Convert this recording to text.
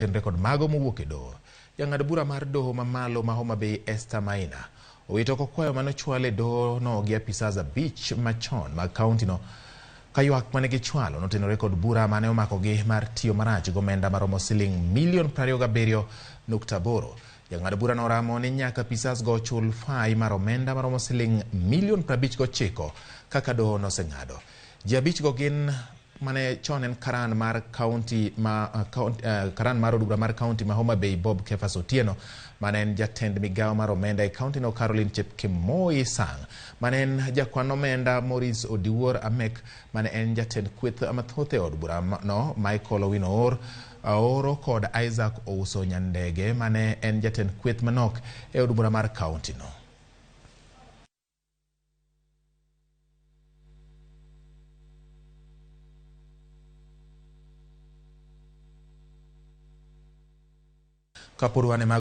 Tenre kod mago mowuok e doho. Jang'ad bura mar doho mamalo ma Homa Bay Esther Maina owito oko kwayo mane ochwal e doho no gi apisas abich machon mag kaunti no ka ywak mane gichwalo notenore kod bura mane omakogi mar tiyo marach gomenda maromo siling milion 27.8. Jang'ad bura no oramo ni nyaka apisas go chul fai mar omenda maromo siling milion 59 kaka doho noseng'ado. Ji abich go gin mane chon en karan mar kaunti ma karan mar od bura mar kaunti ma Homa Bay Bob Kefas Otieno, mane en jatend migawo mar omenda e kaunti no Caroline Chepkemoi Sang, mane en jakwan omenda Maurice Odiwuor Amek, mane en jatend kweth mathoth e od bura no Michael Owino Oor Aoro kod Isaac Ouso Nyandege mane en jatend kweth manok e od bura mar kaunti no. Kapod wan e mago.